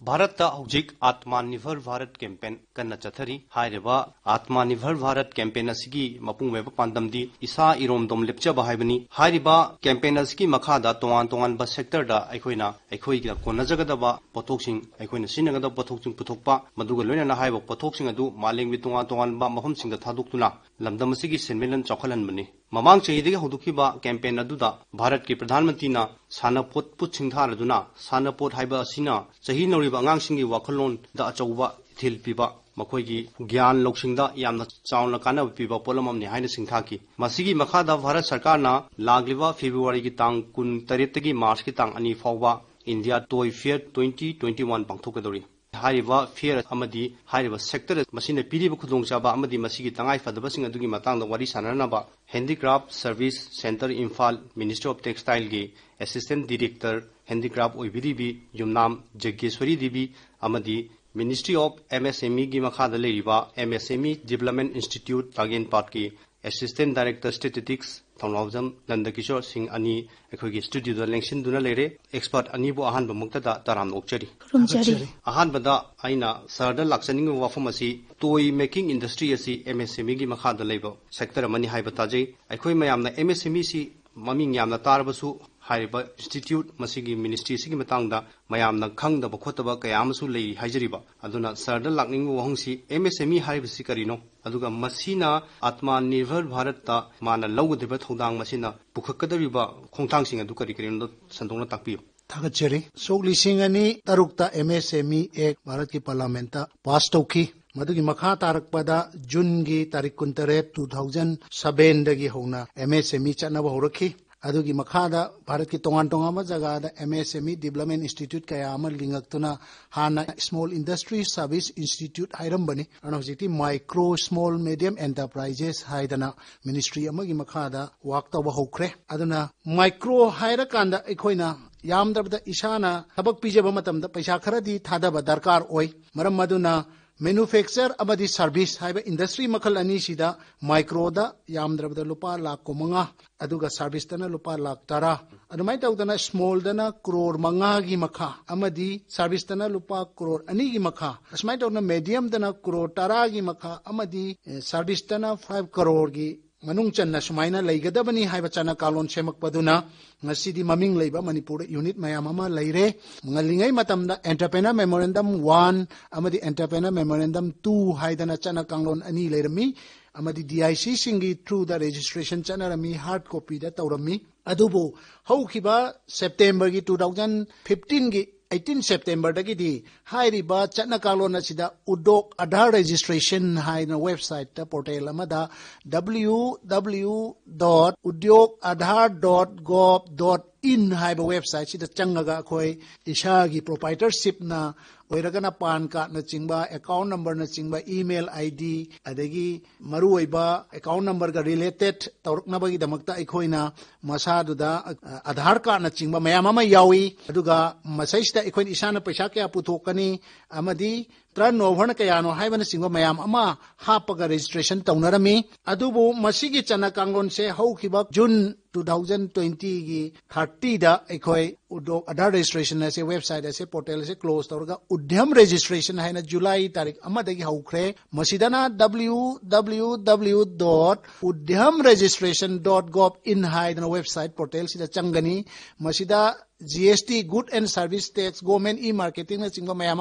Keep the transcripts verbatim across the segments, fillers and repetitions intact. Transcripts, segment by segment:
ꯚꯥꯔꯠꯇ ꯍꯧꯖꯤꯛ ꯑꯥꯇꯃꯥ ꯅꯤꯔꯚꯔ ꯚꯥꯔꯠ ꯀꯦꯝꯄꯦꯟ ꯀꯟꯅ ꯆꯠꯊꯔꯤ꯫ ꯍꯥꯏꯔꯤꯕ ꯑꯥꯇꯃꯥ ꯅꯤꯔꯚꯔ ꯚꯥꯔꯠ ꯀꯦꯝꯄꯦꯟ ꯑꯁꯤꯒꯤ ꯃꯄꯨꯡ ꯑꯣꯏꯕ ꯄꯥꯟꯗꯝꯗꯤ ꯏꯁꯥ ꯏꯔꯣꯝꯗꯣꯝ ꯂꯦꯞꯆꯕ ꯍꯥꯏꯕꯅꯤ꯫ ꯍꯥꯏꯔꯤꯕ ꯀꯦꯝꯄꯦꯟ ꯑꯁꯤꯒꯤ ꯃꯈꯥꯗ ꯇꯣꯉꯥꯟ ꯇꯣꯉꯥꯟꯕ ꯁꯦꯛꯇꯔꯗ ꯑꯩꯈꯣꯏꯅ ꯑꯩꯈꯣꯏꯒ ꯀꯣꯟꯅꯖꯒꯗꯕ ꯄꯣꯠꯊꯣꯛꯁꯤꯡ, ꯑꯩꯈꯣꯏꯅ ꯁꯤꯖꯤꯟꯅꯒꯗꯕ ꯄꯣꯠꯊꯣꯛꯁꯤꯡ ꯄꯨꯊꯣꯛꯄ, ꯃꯗꯨꯒ ꯂꯣꯏꯅꯅ ꯍꯥꯏꯔꯤꯕ ꯄꯣꯠꯊꯣꯛꯁꯤꯡ ꯑꯗꯨ ꯃꯥꯂꯦꯝꯒꯤ ꯇꯣꯉꯥꯟ ꯇꯣꯉꯥꯟꯕ ꯃꯐꯝꯁꯤꯡꯗ ꯊꯥꯗꯣꯛꯇꯨꯅ ꯂꯝꯗꯝ ꯑꯁꯤꯒꯤ ꯁꯦꯟꯃꯤꯠꯂꯣꯟ ꯆꯥꯎꯈꯠꯍꯟꯕꯅꯤ꯫ ꯃꯃꯥꯡ ꯆꯍꯤꯗꯒꯤ ꯍꯧꯗꯣꯛꯈꯤꯕ ꯀꯦꯝꯄꯦꯟ ꯑꯗꯨꯗ ꯚꯥꯔꯠꯀꯤ ꯄ꯭ꯔꯙꯥꯟ ꯃꯟꯇ꯭ꯔꯤꯅ ꯁꯥꯟꯅꯄꯣꯠꯄꯨ ꯁꯤꯡꯊꯥꯔꯗꯨꯅ, ꯁꯥꯟꯅꯄꯣꯠ ꯍꯥꯏꯕ ꯑꯁꯤꯅ ꯆꯍꯤ ꯅꯧꯔꯤꯕ ꯑꯉꯥꯡꯁꯤꯡꯒꯤ ꯋꯥꯈꯜꯂꯣꯟꯗ ꯑꯆꯧꯕ ꯏꯊꯤꯜ ꯄꯤꯕ, ꯃꯈꯣꯏꯒꯤ ꯒ꯭ꯌꯥꯟ ꯂꯧꯁꯤꯡꯗ ꯌꯥꯝꯅ ꯆꯥꯎꯅ ꯀꯥꯟꯅꯕ ꯄꯤꯕ ꯄꯣꯠꯂꯝ ꯑꯃꯅꯤ ꯍꯥꯏꯅ ꯁꯤꯡꯊꯥꯈꯤ꯫ ꯃꯁꯤꯒꯤ ꯃꯈꯥꯗ ꯚꯥꯔꯠ ꯁꯔꯀꯥꯔꯅ ꯂꯥꯛꯂꯤꯕ ꯐꯦꯕ꯭ꯔꯨꯋꯥꯔꯤꯒꯤ ꯇꯥꯡ ꯀꯨꯟ ꯇꯔꯦꯠꯇꯒꯤ ꯃꯥꯔꯆꯀꯤ ꯇꯥꯡ ꯑꯅꯤ ꯐꯥꯎꯕ ꯏꯟꯗꯤꯌꯥ ꯇꯣꯏ ꯐꯤꯌꯔ ꯇ꯭ꯋꯦꯟꯇꯤ ꯇ꯭ꯋꯦꯟꯇꯤ ꯋꯥꯟ ꯄꯥꯡꯊꯣꯛꯀꯗꯧꯔꯤ꯫ ꯍꯥꯏꯔꯤꯕ ꯐꯤꯌꯔ ꯑꯃꯗꯤ ꯍꯥꯏꯔꯤꯕ ꯁꯦꯛꯇꯔ ꯃꯁꯤꯅ ꯄꯤꯔꯤꯕ ꯈꯨꯗꯣꯡꯆꯥꯕ ꯑꯃꯗꯤ ꯃꯁꯤꯒꯤ ꯇꯉꯥꯏ ꯐꯗꯕꯁꯤꯡ ꯑꯗꯨꯒꯤ ꯃꯇꯥꯡꯗ ꯋꯥꯔꯤ ꯁꯥꯟꯅꯅꯕ handicraft service centre Imphal, ministry of ꯇꯦꯛꯁꯇꯥꯏꯜꯒꯤ ꯑꯦꯁꯤꯁꯇꯦꯟꯠ ꯗꯤꯔꯦꯛꯇꯔ ꯍꯦꯟꯗꯤꯀ꯭ꯔꯥꯐ ꯑꯣꯏꯕꯤꯔꯤꯕꯤ ꯌꯨꯝꯅꯥꯝ ꯖꯒꯦꯁ꯭ꯋꯔꯤ ꯗꯦꯕꯤ ꯑꯃꯗꯤ ministry of M S M ꯏꯒꯤ ꯃꯈꯥꯗ ꯂꯩꯔꯤꯕ M S M E development institute ꯆꯥꯒꯦꯟꯄꯥꯠꯀꯤ assistant director statistics Thounaojam Nandakishore Singh ꯑꯅꯤ ꯑꯩꯈꯣꯏꯒꯤ ꯁ꯭ꯇꯨꯗꯤꯑꯣꯗ ꯂꯦꯡꯁꯤꯟꯗꯨꯅ ꯂꯩꯔꯦ꯫ ꯑꯦꯛꯁꯄꯔꯠ ꯑꯅꯤꯕꯨ ꯑꯍꯥꯟꯕ ꯃꯛꯇꯗ ꯇꯔꯥꯝꯅ ꯑꯣꯛꯆꯔꯤ꯫ ꯈꯨꯔꯨꯝꯖꯔꯤ꯫ ꯊꯥꯒꯠꯆꯔꯤ꯫ ꯑꯍꯥꯟꯕꯗ ꯑꯩꯅ ꯁꯥꯔꯗ ꯂꯥꯛꯆꯅꯤꯡꯉꯤꯕ ꯋꯥꯐꯝ ꯑꯁꯤ, ꯇꯣꯏ ꯃꯦꯀꯤꯡ ꯏꯟꯗꯁꯇ꯭ꯔꯤ ꯑꯁꯤ ꯑꯦꯝ ꯑꯦꯁ ꯑꯦꯝ ꯏꯒꯤ ꯃꯈꯥꯗ ꯂꯩꯕ ꯁꯦꯛꯇꯔ ꯑꯃꯅꯤ ꯍꯥꯏꯕ ꯇꯥꯖꯩ꯫ ꯑꯩꯈꯣꯏ ꯃꯌꯥꯝꯅ ꯑꯦꯝ ꯑꯦꯁ ꯑꯦꯝ ꯏꯁꯤ ꯃꯃꯤꯡ ꯌꯥꯝꯅ ꯇꯥꯔꯕꯁꯨ, ꯍꯥꯏꯔꯤꯕ ꯏꯟꯁꯇꯤꯇ꯭ꯌꯨꯠ ꯃꯁꯤꯒꯤ ꯃꯤꯅꯤꯁꯇ꯭ꯔꯤ ꯑꯁꯤꯒꯤ ꯃꯇꯥꯡꯗ ꯃꯌꯥꯝꯅ ꯈꯪꯗꯕ ꯈꯣꯠꯇꯕ ꯀꯌꯥ ꯑꯃꯁꯨ ꯂꯩꯔꯤ ꯍꯥꯏꯖꯔꯤꯕ꯫ ꯑꯗꯨꯅ ꯁꯥꯔꯗ ꯂꯥꯛꯅꯤꯡꯕ ꯋꯥꯍꯪꯁꯤ, ꯑꯦꯝ ꯑꯦꯁ ꯑꯦꯝ ꯏ ꯍꯥꯏꯔꯤꯕꯁꯤ ꯀꯔꯤꯅꯣ? ꯑꯗꯨꯒ ꯃꯁꯤꯅ ꯑꯥꯇꯃꯥ ꯅꯤꯔꯚꯔ ꯚꯥꯔꯠꯇ ꯃꯥꯅ ꯂꯧꯒꯗꯧꯔꯤꯕ ꯊꯧꯗꯥꯡ ꯃꯁꯤꯅ ꯄꯨꯈꯠꯀꯗꯧꯔꯤꯕ ꯈꯣꯡꯊꯥꯡꯁꯤꯡ ꯑꯗꯨ ꯀꯔꯤ ꯀꯔꯤꯅꯣ ꯁꯟꯗꯣꯛꯅ ꯇꯥꯛꯄꯤꯌꯨ꯫ ꯊꯥꯒꯠꯆꯔꯤ꯫ ꯁꯣꯛ ꯂꯤꯁꯤꯡ ꯑꯅꯤ ꯇꯔꯨꯛꯇ ꯑꯦꯝ ꯑꯦꯁ ꯑꯦꯝ ꯏ ꯑꯦꯛ ꯚꯥꯔꯠꯀꯤ ꯄꯥꯔꯂꯥꯃꯦꯟꯠꯇ ꯄꯥꯁ ꯇꯧꯈꯤ꯫ ꯃꯗꯨꯒꯤ ꯃꯈꯥ ꯇꯥꯔꯛꯄꯗ ꯖꯨꯟꯒꯤ ꯇꯥꯔꯤꯛ ꯀꯨꯟꯇꯔꯦꯠ, ꯇꯨ ꯊꯥꯎꯖꯟ ꯁꯚꯦꯟꯗꯒꯤ ꯍꯧꯅ ꯑꯦꯝ ꯑꯦꯁ ꯑꯦꯝ ꯏ ꯆꯠꯅꯕ ꯍꯧꯔꯛꯈꯤ꯫ ꯑꯗꯨꯒꯤ ꯃꯈꯥꯗ ꯚꯥꯔꯠꯀꯤ ꯇꯣꯉꯥꯟ ꯇꯣꯉꯥꯟꯕ ꯖꯒꯥꯗ M S M E development institute ꯀꯌꯥ ꯑꯃ ꯂꯤꯡꯉꯛꯇꯨꯅ ꯍꯥꯟꯅ ꯁ꯭ꯃꯣꯜ ꯏꯟꯗꯁꯇ꯭ꯔꯤ ꯁꯥꯔꯚꯤꯁ ꯏꯟꯁꯇꯤꯇ꯭ꯌꯨꯠ ꯍꯥꯏꯔꯝꯕꯅꯤ꯫ ꯑꯗꯨꯅ ꯍꯧꯖꯤꯛꯇꯤ ꯃꯥꯏꯀ꯭ꯔꯣ ꯁ꯭ꯃꯣꯜ ꯃꯦꯗꯤꯌꯝ ꯑꯦꯟꯇꯔꯄ꯭ꯔꯥꯏꯖꯦꯁ ꯍꯥꯏꯗꯅ ꯃꯤꯅꯤꯁꯇ꯭ꯔꯤ ꯑꯃꯒꯤ ꯃꯈꯥꯗ ꯋꯥꯛ ꯇꯧꯕ ꯍꯧꯈ꯭ꯔꯦ꯫ ꯑꯗꯨꯅ ꯃꯥꯏꯀ꯭ꯔꯣ ꯍꯥꯏꯔꯀꯥꯟꯗ ꯑꯩꯈꯣꯏꯅ ꯌꯥꯝꯗ꯭ꯔꯕꯗ ꯏꯁꯥꯅ ꯊꯕꯛ ꯄꯤꯖꯕ ꯃꯇꯝꯗ ꯄꯩꯁꯥ ꯈꯔꯗꯤ ꯊꯥꯗꯕ ꯗꯔꯀꯥꯔ ꯑꯣꯏ꯫ ꯃꯔꯝ ꯑꯗꯨꯅ ꯃꯦꯅꯨꯐꯦꯛꯆꯔ ꯑꯃꯗꯤ ꯁꯔꯚꯤꯁ ꯍꯥꯏꯕ ꯏꯟꯗꯁꯇ꯭ꯔꯤ ꯃꯈꯜ ꯑꯅꯤꯁꯤꯗ ꯃꯥꯏꯀ꯭ꯔꯣꯗ ꯌꯥꯝꯗ꯭ꯔꯕꯗ ꯂꯨꯄꯥ ꯂꯥꯈ ꯀꯨꯟꯃꯉꯥ, ꯑꯗꯨꯒ ꯁꯔꯚꯤꯁꯇꯅ ꯂꯨꯄꯥ ꯂꯥꯈ ꯇꯔꯥ, ꯑꯗꯨꯃꯥꯏꯅ ꯇꯧꯗꯅ ꯁ꯭ꯃꯣꯜꯗꯅ ꯀ꯭ꯔꯣꯔ ꯃꯉꯥꯒꯤ ꯃꯈꯥ ꯑꯃꯗꯤ ꯁꯔꯚꯤꯁꯇꯅ ꯂꯨꯄꯥ ꯀ꯭ꯔꯣꯔ ꯑꯅꯤꯒꯤ ꯃꯈꯥ, ꯑꯁꯨꯃꯥꯏꯅ ꯇꯧꯗꯅ ꯃꯦꯗꯤꯌꯝꯗꯅ ꯀ꯭ꯔꯣꯔ ꯇꯔꯥꯒꯤ ꯃꯈꯥ ꯑꯃꯗꯤ, ꯑꯦ, ꯁꯔꯚꯤꯁꯇꯅ ꯐꯥꯏꯚ ꯀ꯭ꯔꯣꯔꯒꯤ ꯃꯅꯨꯡ ꯆꯟꯅ ꯁꯨꯃꯥꯏꯅ ꯂꯩꯒꯗꯕꯅꯤ ꯍꯥꯏꯕ ꯆꯠꯅ ꯀꯥꯡꯂꯣꯟ ꯁꯦꯝꯃꯛꯄꯗꯨꯅ ꯉꯁꯤꯗꯤ ꯃꯃꯤꯡ ꯂꯩꯕ ꯃꯅꯤꯄꯨꯔꯗ ꯌꯨꯅꯤꯠ ꯃꯌꯥꯝ ꯑꯃ ꯂꯩꯔꯦ꯫ ꯉꯜꯂꯤꯉꯩ ꯃꯇꯝꯗ Entrepreneur Memorandum One ꯑꯃꯗꯤ Entrepreneur Memorandum Two ꯍꯥꯏꯗꯅ ꯆꯠꯅ ꯀꯥꯡꯂꯣꯟ ꯑꯅꯤ ꯂꯩꯔꯝꯃꯤ, ꯑꯃꯗꯤ D I C ꯁꯤꯡꯒꯤ through ꯗ ꯔꯦꯖꯤꯁꯇ꯭ꯔꯦꯁꯟ ꯆꯠꯅꯔꯝꯃꯤ, ꯍꯥꯔꯗ ꯀꯣꯄꯤꯗ ꯇꯧꯔꯝꯃꯤ꯫ ꯑꯗꯨꯕꯨ ꯍꯧꯈꯤꯕ ꯁꯦꯞꯇꯦꯝꯕꯔꯒꯤ two thousand fifteen ꯒꯤ eighteen ꯁꯦꯞꯇꯦꯝꯕꯔꯗꯒꯤꯗꯤ ꯍꯥꯏꯔꯤꯕ ꯆꯠꯅ ꯀꯥꯡꯂꯣꯟ ꯑꯁꯤꯗ ꯎꯗꯣꯛ ꯑꯥꯙꯥꯔ ꯔꯦꯖꯤꯁꯇ꯭ꯔꯦꯁꯟ ꯍꯥꯏꯅ ꯋꯦꯕꯁꯥꯏꯠꯇ, ꯄꯣꯔꯇꯦꯜ ꯑꯃꯗ, W W W dot udyog aadhaar dot gov dot in ꯍꯥꯏꯕ ꯋꯦꯕꯁꯥꯏꯠꯁꯤꯗ ꯆꯪꯉꯒ ꯑꯩꯈꯣꯏ ꯏꯁꯥꯒꯤ ꯄ꯭ꯔꯣꯄꯥꯏꯇꯔꯁꯤꯞꯅ ꯑꯣꯏꯔꯒꯅ ꯄꯥꯟ ꯀꯥꯔꯗꯅꯆꯤꯡꯕ, ꯑꯦꯀꯥꯎꯟ ꯅꯝꯕꯔꯅꯆꯤꯡꯕ, ꯏꯃꯦꯜ ꯑꯥꯏ ꯗꯤ, ꯑꯗꯒꯤ ꯃꯔꯨꯑꯣꯏꯕ ꯑꯦꯀꯥꯎꯟ ꯅꯝꯕꯔꯒ ꯔꯤꯂꯦꯇꯦꯠ ꯇꯧꯔꯛꯅꯕꯒꯤꯗꯃꯛꯇ ꯑꯩꯈꯣꯏꯅ ꯃꯁꯥꯗꯨꯗ, ꯑ, ꯑꯥꯙꯥꯔ ꯀꯥꯔꯗꯅꯆꯤꯡꯕ ꯃꯌꯥꯝ ꯑꯃ ꯌꯥꯎꯏ꯫ ꯑꯗꯨꯒ ꯃꯁꯤꯁꯤꯗ ꯑꯩꯈꯣꯏꯅ ꯏꯁꯥꯅ ꯄꯩꯁꯥ ꯀꯌꯥ ꯄꯨꯊꯣꯛꯀꯅꯤ ꯑꯃꯗꯤ ꯇꯔꯟ ꯑꯣꯚꯔꯅ ꯀꯌꯥꯅꯣ ꯍꯥꯏꯕꯅꯆꯤꯡꯕ ꯃꯌꯥꯝ ꯑꯃ ꯍꯥꯞꯄꯒ ꯔꯦꯖꯤꯁꯇ꯭ꯔꯦꯁꯟ ꯇꯧꯅꯔꯝꯃꯤ꯫ ꯑꯗꯨꯕꯨ ꯃꯁꯤꯒꯤ ꯆꯠꯅ ꯀꯥꯡꯂꯣꯟꯁꯦ ꯍꯧꯈꯤꯕ ꯖꯨꯟ two thousand twenty ꯒꯤ thirty ꯗ ꯑꯩꯈꯣꯏ ꯎꯗꯣꯛ ꯑꯥꯙꯥꯔ ꯔꯦꯖꯤꯁꯇ꯭ꯔꯦꯁꯟ ꯑꯁꯦ, ꯋꯦꯕꯁꯥꯏꯠ ꯑꯁꯦ, ꯄꯣꯔꯇꯦꯜ ꯑꯁꯦ ꯀ꯭ꯂꯣꯖ ꯇꯧꯔꯒ ꯎꯗ꯭ꯌꯝ ꯔꯦꯖꯤꯁꯇ꯭ꯔꯦꯁꯟ ꯍꯥꯏꯅ ꯖꯨꯂꯥꯏ ꯇꯥꯔꯤꯛ ꯑꯃꯗꯒꯤ ꯍꯧꯈ꯭ꯔꯦ꯫ ꯃꯁꯤꯗꯅ W W W dot udyam registration dot gov in ꯍꯥꯏꯗꯅ ꯋꯦꯕꯁꯥꯏꯠ ꯄꯣꯔꯇꯦꯜꯁꯤꯗ ꯆꯪꯒꯅꯤ꯫ ꯃꯁꯤꯗ G S T, Good and Service Tax, Government E-Marketing ꯅꯆꯤꯡꯕ ꯃꯌꯥꯝ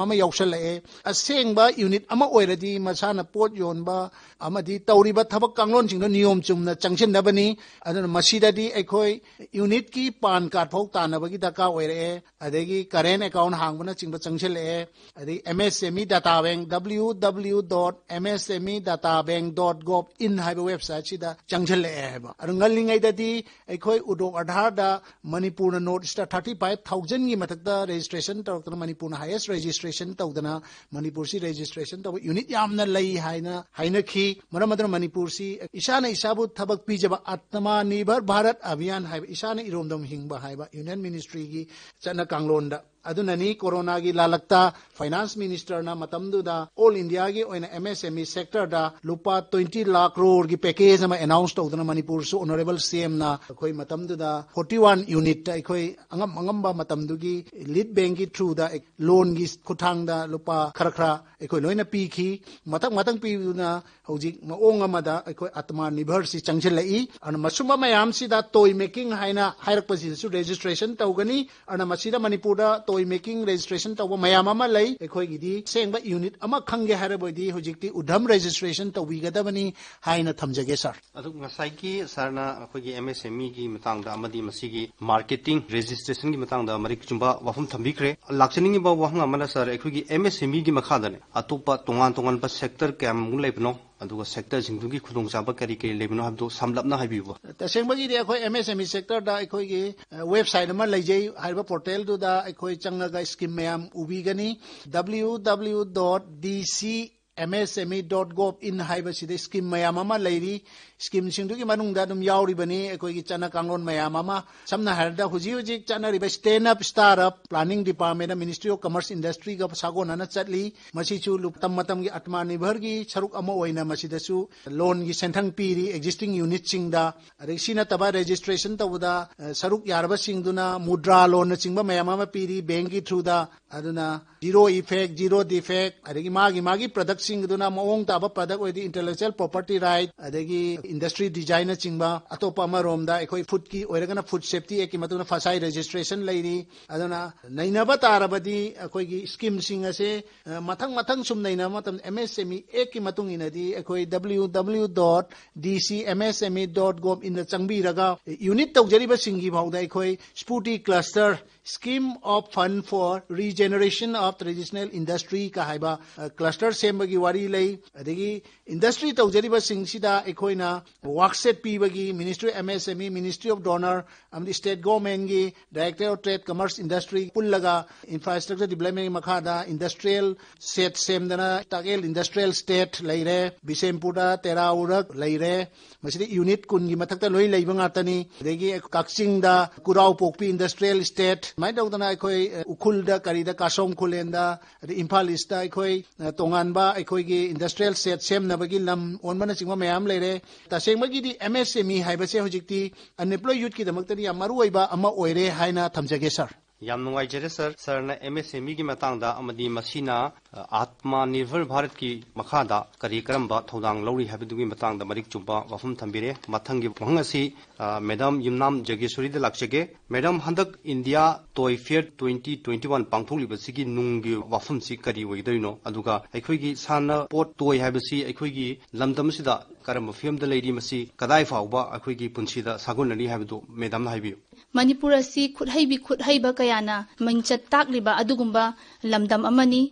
ꯑꯃ ꯌꯥꯎꯁꯜꯂꯛꯑꯦ꯫ ꯑꯁꯦꯡꯕ ꯌꯨꯅꯤꯠ ꯑꯃ ꯑꯣꯏꯔꯗꯤ ꯃꯁꯥꯅ ꯄꯣꯠ ꯌꯣꯟꯕ ꯑꯃꯗꯤ ꯇꯧꯔꯤꯕ ꯊꯕꯛ ꯀꯥꯡꯂꯣꯟꯁꯤꯡꯗꯣ ꯅꯤꯌꯣꯝ ꯆꯨꯝꯅ ꯆꯪꯁꯤꯟꯅꯕꯅꯤ꯫ ꯑꯗꯨꯅ ꯃꯁꯤꯗꯗꯤ ꯑꯩꯈꯣꯏ ꯌꯨꯅꯤꯠꯀꯤ ꯄꯥꯟ ꯀꯥꯔꯗ ꯐꯥꯎ ꯇꯥꯟꯅꯕꯒꯤ ꯗꯔꯀꯥꯔ ꯑꯣꯏꯔꯛꯑꯦ꯫ ꯑꯗꯒꯤ ꯀꯔꯦꯟ ꯑꯦꯀꯥꯎꯟ ꯍꯥꯡꯕꯅꯆꯤꯡꯕ ꯆꯪꯁꯤꯜꯂꯛꯑꯦ꯫ ꯑꯗꯒꯤ M S M E Data Bank, W W W dot M S M E data bank dot gov in ꯍꯥꯏꯕ ꯋꯦꯕꯁꯥꯏꯠꯁꯤꯗ ꯆꯪꯁꯤꯜꯂꯛꯑꯦ ꯍꯥꯏꯕ꯫ ꯑꯗꯨ ꯉꯜꯂꯤꯉꯩꯗꯗꯤ ꯑꯩꯈꯣꯏ ꯎꯗꯣꯛ ꯑꯥꯙꯥꯔꯗ ꯃꯅꯤꯄꯨꯔꯅ ꯅꯣꯔꯠ ꯏꯁꯇ thirty ꯐꯥꯏꯚ ꯊꯥꯎꯖꯟꯒꯤ ꯃꯊꯛꯇ ꯔꯦꯖꯤꯁꯇ꯭ꯔꯦꯁꯟ ꯇꯧꯔꯛꯇꯅ, ꯃꯅꯤꯄꯨꯔꯅ ꯍꯥꯏꯌꯦꯁ ꯔꯦꯖꯤꯁꯇ꯭ꯔꯦꯁꯟ ꯇꯧꯗꯅ, ꯃꯅꯤꯄꯨꯔꯁꯤ ꯔꯦꯖꯤꯁꯇ꯭ꯔꯦꯁꯟ ꯇꯧꯕ ꯌꯨꯅꯤꯠ ꯌꯥꯝꯅ ꯂꯩ ꯍꯥꯏꯅ ꯍꯥꯏꯅꯈꯤ꯫ ꯃꯔꯝ ꯑꯗꯨꯅ ꯃꯅꯤꯄꯨꯔꯁꯤ ꯏꯁꯥꯅ ꯏꯁꯥꯕꯨ ꯊꯕꯛ ꯄꯤꯖꯕ, ꯑꯇꯃꯥ ꯅꯤꯔꯚꯔ ꯚꯥꯔꯠ ꯑꯚꯤꯌꯥꯟ ꯍꯥꯏꯕ, ꯏꯁꯥꯅ ꯏꯔꯣꯝꯗꯣꯝ ꯍꯤꯡꯕ ꯍꯥꯏꯕ ꯌꯨꯅꯤꯌꯟ ꯃꯤꯅꯤꯁꯇ꯭ꯔꯤꯒꯤ ꯆꯠꯅ ꯀꯥꯡꯂꯣꯟꯗ꯫ ꯑꯗꯨꯅꯅꯤ ꯀꯣꯔꯣꯅꯥꯒꯤ ꯂꯥꯂꯛꯇ ꯐꯥꯏꯅꯥꯟꯁ ꯃꯤꯅꯤꯁꯇꯔꯅ ꯃꯇꯝꯗꯨꯗ ꯑꯣꯜ ꯏꯟꯗꯤꯌꯥꯒꯤ ꯑꯣꯏꯅ ꯑꯦꯝ ꯑꯦꯁ ꯑꯦꯝ ꯏ ꯁꯦꯛꯇꯔꯗ ꯂꯨꯄꯥ ꯇ꯭ꯋꯦꯟꯇꯤ ꯂꯥꯈ ꯀ꯭ꯔꯣꯔꯒꯤ ꯄꯦꯀꯦꯖ ꯑꯃ ꯑꯦꯅꯥꯎꯟꯁ ꯇꯧꯗꯅ, ꯃꯅꯤꯄꯨꯔꯁꯨ ꯑꯣꯅꯔꯦꯕꯜ ꯁꯤ ꯑꯦꯝꯅ ꯑꯩꯈꯣꯏ ꯃꯇꯝꯗꯨꯗ ꯐꯣꯔꯇꯤ ꯋꯥꯟ ꯌꯨꯅꯤꯠꯇ ꯑꯩꯈꯣꯏ ꯑꯉꯝ ꯑꯉꯝꯕ ꯃꯇꯝꯗꯨꯒꯤ ꯂꯤꯗ ꯕꯦꯡꯀꯤ ꯊ꯭ꯔꯨꯗ ꯂꯣꯟꯒꯤ ꯈꯨꯠꯊꯥꯡꯗ ꯂꯨꯄꯥ ꯈꯔ ꯈꯔ ꯑꯩꯈꯣꯏ ꯂꯣꯏꯅ ꯄꯤꯈꯤ꯫ ꯃꯊꯪ ꯃꯊꯪ ꯄꯤꯗꯨꯅ ꯍꯧꯖꯤꯛ ꯃꯑꯣꯡ ꯑꯃꯗ ꯑꯩꯈꯣꯏ ꯑꯇꯃꯥ ꯅꯤꯔꯚꯔꯁꯤ ꯆꯪꯁꯤꯜꯂꯛꯏ꯫ ꯑꯗꯨꯅ ꯃꯁꯨꯝꯕ ꯃꯌꯥꯝꯁꯤꯗ ꯇꯣꯏ ꯃꯦꯀꯤꯡ ꯍꯥꯏꯅ ꯍꯥꯏꯔꯛꯄꯁꯤꯗꯁꯨ ꯔꯦꯖꯤꯁꯇ꯭ꯔꯦꯁꯟ ꯇꯧꯒꯅꯤ꯫ ꯑꯗꯨꯅ ꯃꯁꯤꯗ ꯃꯅꯤꯄꯨꯔꯗ ꯇꯣꯏ ꯃꯦꯀꯤꯡ ꯔꯦꯖꯤꯁꯇ꯭ꯔꯦꯁꯟ ꯇꯧꯕ ꯃꯌꯥꯝ ꯑꯃ ꯂꯩ꯫ ꯑꯩꯈꯣꯏꯒꯤꯗꯤ ꯑꯁꯦꯡꯕ ꯌꯨꯅꯤꯠ ꯑꯃ ꯈꯪꯒꯦ ꯍꯥꯏꯔꯕꯗꯤ ꯍꯧꯖꯤꯛꯇꯤ ꯎꯙꯝ ꯔꯦꯖꯤꯁꯇ꯭ꯔꯦꯁꯟ ꯇꯧꯕꯤꯒꯗꯕꯅꯤ ꯍꯥꯏꯅ ꯊꯝꯖꯒꯦ, ꯁꯥꯔ꯫ ꯑꯗꯨ ꯉꯁꯥꯏꯒꯤ ꯁꯥꯔꯅ ꯑꯩꯈꯣꯏꯒꯤ ꯑꯦꯝ ꯑꯦꯁ ꯑꯦꯝ ꯏꯒꯤ ꯃꯇꯥꯡꯗ ꯑꯃꯗꯤ ꯃꯁꯤꯒꯤ ꯃꯥꯔꯀꯦꯇꯤꯡ ꯔꯦꯖꯤꯁꯇ꯭ꯔꯦꯁꯟꯒꯤ ꯃꯇꯥꯡꯗ ꯃꯔꯤꯛ ꯆꯨꯝꯕ ꯋꯥꯐꯝ ꯊꯝꯕꯤꯈ꯭ꯔꯦ꯫ ꯂꯥꯛꯆꯅꯤꯡꯉꯤꯕ ꯋꯥꯍꯪ ꯑꯃꯅ, ꯁꯥꯔ, ꯑꯩꯈꯣꯏꯒꯤ ꯑꯦꯝ ꯑꯦꯁ ꯑꯦꯝ ꯏꯒꯤ ꯃꯈꯥꯗꯅꯦ, ꯑꯇꯣꯞꯄ ꯇꯣꯉꯥꯟ ꯇꯣꯉꯥꯟꯕ ꯁꯦꯛꯇꯔ ꯀꯌꯥꯃꯨꯛ ꯂꯩꯕꯅꯣ? ꯑꯗꯨꯒ ꯁꯦꯛꯇꯔꯁꯤꯡꯗꯨꯒꯤ ꯈꯨꯗꯣꯡꯆꯥꯕ ꯀꯔꯤ ꯀꯔꯤ ꯂꯩꯕꯅꯣ ꯍꯥꯏꯕꯗꯨ ꯁꯝꯂꯞꯅ ꯍꯥꯏꯕꯤꯌꯨꯕ꯫ ꯇꯁꯦꯡꯕꯒꯤꯗꯤ ꯑꯩꯈꯣꯏ ꯑꯦꯝ ꯑꯦꯁ ꯑꯦꯝ ꯏ ꯁꯦꯛꯇꯔꯗ ꯑꯩꯈꯣꯏꯒꯤ, ꯑ, ꯋꯦꯕꯁꯥꯏꯠ ꯑꯃ ꯂꯩꯖꯩ꯫ ꯍꯥꯏꯔꯤꯕ ꯄꯣꯔꯇꯦꯜꯗꯨꯗ ꯑꯩꯈꯣꯏ ꯆꯪꯉꯒ ꯁ꯭ꯀꯤꯝ ꯃꯌꯥꯝ ꯎꯕꯤꯒꯅꯤ, ꯗꯕ꯭ꯂꯤꯎ ꯗꯕ꯭ꯂꯤꯎ ꯗꯣꯠ ꯗꯤ ꯁꯤ M S M E dot gov ꯏꯟ ꯍꯥꯏꯕꯁꯤꯗ ꯁ꯭ꯀꯤꯝ ꯃꯌꯥꯝ ꯑꯃ ꯂꯩꯔꯤ꯫ ꯁ꯭ꯀꯤꯝꯁꯤꯡꯗꯨꯒꯤ ꯃꯅꯨꯡꯗ ꯑꯗꯨꯝ ꯌꯥꯎꯔꯤꯕꯅꯤ ꯑꯩꯈꯣꯏꯒꯤ ꯆꯠꯅ ꯀꯥꯡꯂꯣꯟ ꯃꯌꯥꯝ ꯑꯃ꯫ ꯁꯝꯅ ꯍꯥꯏꯔꯕꯗ, ꯍꯧꯖꯤꯛ ꯍꯧꯖꯤꯛ ꯆꯠꯅꯔꯤꯕ stand up start up planning ꯗꯤꯄꯥꯔꯠꯃꯦꯟꯗ, ꯃꯤꯅꯤꯁꯇ꯭ꯔꯤ ꯑꯣꯐ ꯀꯃꯔꯁ ꯏꯟꯗꯁꯇ꯭ꯔꯤꯒ ꯁꯥꯒꯣꯟꯅꯅ ꯆꯠꯂꯤ꯫ ꯃꯁꯤꯁꯨ ꯂꯨꯞ-, ꯃꯇꯝ ꯃꯇꯝꯒꯤ ꯑꯇꯃꯥ ꯅꯤꯔꯚꯔꯒꯤ ꯁꯔꯨꯛ ꯑꯃ ꯑꯣꯏꯅ ꯃꯁꯤꯗꯁꯨ ꯂꯣꯟꯒꯤ ꯁꯦꯟꯊꯪ ꯄꯤꯔꯤ꯫ ꯑꯦꯛꯖꯤꯁꯇꯤꯡ ꯌꯨꯅꯤꯠꯁꯤꯡꯗ, ꯑꯗꯒꯤ ꯁꯤ ꯅꯠꯇꯕ ꯔꯦꯖꯤꯁꯇ꯭ꯔꯦꯁꯟ ꯇꯧꯕꯗ, ꯑ, ꯁꯔꯨꯛ ꯌꯥꯔꯕꯁꯤꯡꯗꯨꯅ ꯃꯨꯗ꯭ꯔꯥ ꯂꯣꯟꯅꯆꯤꯡꯕ ꯃꯌꯥꯝ ꯑꯃ ꯄꯤꯔꯤ ꯕꯦꯡꯀꯤ ꯊ꯭ꯔꯨꯗ꯫ ꯑꯗꯨꯅ ꯖꯤꯔꯣ ꯏꯐꯦꯛ, ꯖꯤꯔꯣ ꯗꯤꯐꯦꯛ, ꯑꯗꯒꯤ ꯃꯥꯒꯤ ꯃꯥꯒꯤ ꯄ꯭ꯔꯗꯛꯁꯤꯡꯗꯨꯅ ꯃꯑꯣꯡ ꯇꯥꯕ ꯄ꯭ꯔꯗꯛ ꯑꯣꯏꯔꯗꯤ ꯏꯟꯇꯦꯂꯦꯛꯆꯨꯑꯦꯜ ꯄ꯭ꯔꯣꯄꯔꯇꯤ ꯔꯥꯏꯠ, ꯑꯗꯒꯤ ꯏꯟꯗꯁꯇ꯭ꯔꯤ ꯗꯤꯖꯥꯏꯟꯅꯆꯤꯡꯕ꯫ ꯑꯇꯣꯞꯄ ꯑꯃꯔꯣꯝꯗ ꯑꯩꯈꯣꯏ ꯐꯨꯗꯀꯤ ꯑꯣꯏꯔꯒꯅ ꯐꯨꯗ ꯁꯦꯐꯇꯤ ꯑꯦꯛꯀꯤ ꯃꯇꯨꯡꯗ ꯐꯁꯥꯏ ꯔꯦꯖꯤꯁꯇ꯭ꯔꯦꯁꯟ ꯂꯩꯔꯤ꯫ ꯑꯗꯨꯅ ꯅꯩꯅꯕ ꯇꯥꯔꯕꯗꯤ ꯑꯩꯈꯣꯏꯒꯤ ꯁ꯭ꯀꯤꯝꯁꯤꯡ ꯑꯁꯦ, ꯑ, ꯃꯊꯪ ꯃꯊꯪ ꯁꯨꯝ ꯅꯩꯅꯕ ꯃꯇꯝꯗ ꯑꯦꯝ ꯑꯦꯁ ꯑꯦꯝ ꯏ ꯑꯦꯛꯀꯤ ꯃꯇꯨꯡ ꯏꯟꯅꯗꯤ ꯑꯩꯈꯣꯏ ꯗꯕ꯭ꯂꯤꯎ ꯗꯕ꯭ꯂꯤꯎ ꯗꯣꯠ ꯗꯤ ꯁꯤ M S M E dot gov ꯏꯟꯗ ꯆꯪꯕꯤꯔꯒ ꯌꯨꯅꯤꯠ ꯇꯧꯖꯔꯤꯕꯁꯤꯡꯒꯤ ꯐꯥꯎꯗ ꯑꯩꯈꯣꯏ ꯁ꯭ꯄꯨꯇꯤ cluster Scheme of Fund for Regeneration of Traditional Industry ꯀ ꯍꯥꯏꯕ cluster ꯁꯦꯝꯕꯒꯤ ꯋꯥꯔꯤ ꯂꯩ꯫ ꯑꯗꯒꯤ industry ꯇꯧꯖꯔꯤꯕꯁꯤꯡꯁꯤꯗ ꯑꯩꯈꯣꯏꯅ workshop ꯄꯤꯕꯒꯤ Ministry of M S M E, Ministry of DoNER ꯑꯃꯗꯤ state government ꯀꯤ Directorate of Trade, Commerce, Industry ꯄꯨꯜꯂꯒ infrastructure development ꯀꯤ ꯃꯈꯥꯗ industrial set ꯁꯦꯝꯗꯅ ꯇꯥꯛꯑꯦꯜ industrial estate ꯂꯩꯔꯦ, ꯕꯤꯁꯦꯝꯄꯨꯔꯗ ꯇꯦꯔꯥ ꯎꯔꯛ ꯂꯩꯔꯦ, ꯃꯁꯤꯗ unit ꯀꯨꯟꯒꯤ ꯃꯊꯛꯇ ꯂꯣꯏ ꯂꯩꯕ ꯉꯥꯛꯇꯅꯤ꯫ ꯑꯗꯒꯤ ꯀꯛꯆꯤꯡꯗ ꯀꯨꯔꯥꯎꯄꯣꯛꯄꯤ industrial estate, ꯁꯨꯃꯥꯏꯅ ꯇꯧꯗꯅ ꯑꯩꯈꯣꯏ ꯎꯈ꯭ꯔꯨꯜꯗ ꯀꯔꯤꯗ ꯀꯥꯁꯣꯝ ꯈꯨꯂꯦꯟꯗ, ꯑꯗꯩ ꯏꯝꯐꯥꯜ ꯏꯁꯇ ꯑꯩꯈꯣꯏ ꯇꯣꯉꯥꯟꯕ ꯑꯩꯈꯣꯏꯒꯤ industrial set ꯁꯦꯝꯅꯕꯒꯤ ꯂꯝ ꯑꯣꯟꯕꯅꯆꯤꯡꯕ ꯃꯌꯥꯝ ꯂꯩꯔꯦ꯫ ꯇꯁꯦꯡꯕꯒꯤꯗꯤ M S M E ꯍꯥꯏꯕꯁꯦ ꯍꯧꯖꯤꯛꯇꯤ unemployed youth ꯀꯤꯗꯃꯛꯇꯗꯤ ꯌꯥꯝ ꯃꯔꯨ ꯑꯣꯏꯕ ꯑꯃ ꯑꯣꯏꯔꯦ ꯍꯥꯏꯅ ꯊꯝꯖꯒꯦ, sir꯫ ꯌꯥꯝ ꯅꯨꯡꯉꯥꯏꯖꯔꯦ, sir꯫ Sir ꯅ M S M E ꯒꯤ ꯃꯇꯥꯡꯗ ꯑꯃꯗꯤ ꯃꯁꯤꯅ, ꯑ, Atmanirbhar Bharat ꯀꯤ ꯃꯈꯥꯗ ꯀꯔꯤ ꯀꯔꯝꯕ ꯊꯧꯗꯥꯡ ꯂꯧꯔꯤ ꯍꯥꯏꯕꯗꯨꯒꯤ ꯃꯇꯥꯡꯗ ꯃꯔꯤꯛ ꯆꯨꯝꯕ ꯋꯥꯐꯝ ꯊꯝꯕꯤꯔꯦ꯫ ꯃꯊꯪꯒꯤ ꯋꯥꯍꯪ ꯑꯁꯤ, ꯑ, Madam ꯌꯨꯝꯅꯥꯝ ꯖꯒꯦꯁꯣꯔꯤꯗ ꯂꯥꯛꯆꯒꯦ꯫ Madam, ꯍꯟꯗꯛ India Toy Fair twenty twenty-one ꯄꯥꯡꯊꯣꯛꯂꯤꯕꯁꯤꯒꯤ ꯅꯨꯡꯒꯤ ꯋꯥꯐꯝꯁꯤ ꯀꯔꯤ ꯑꯣꯏꯒꯗꯣꯏꯅꯣ? ꯑꯗꯨꯒ ꯑꯩꯈꯣꯏꯒꯤ ꯁꯥꯟꯅꯄꯣꯠ toy ꯍꯥꯏꯕꯁꯤ ꯑꯩꯈꯣꯏꯒꯤ ꯂꯝꯗꯝ ꯑꯁꯤꯗ ꯀꯔꯝꯕ ꯐꯤꯕꯝꯗ ꯂꯩꯔꯤ? ꯃꯁꯤ ꯀꯗꯥꯏ ꯐꯥꯎꯕ ꯑꯩꯈꯣꯏꯒꯤ ꯄꯨꯟꯁꯤꯗ ꯁꯥꯒꯣꯟꯅꯔꯤ ꯍꯥꯏꯕꯗꯨ Madam ꯅ ꯍꯥꯏꯕꯤꯌꯨ꯫ ꯃꯅꯤꯄꯨꯔ ꯑꯁꯤ ꯈꯨꯠꯍꯩꯕꯤ ꯈꯨꯠꯍꯩꯕ ꯀꯌꯥꯅ ꯃꯤꯡꯆꯠ ꯇꯥꯛꯂꯤꯕ ꯑꯗꯨꯒꯨꯝꯕ ꯂꯝꯗꯝ ꯑꯃꯅꯤ꯫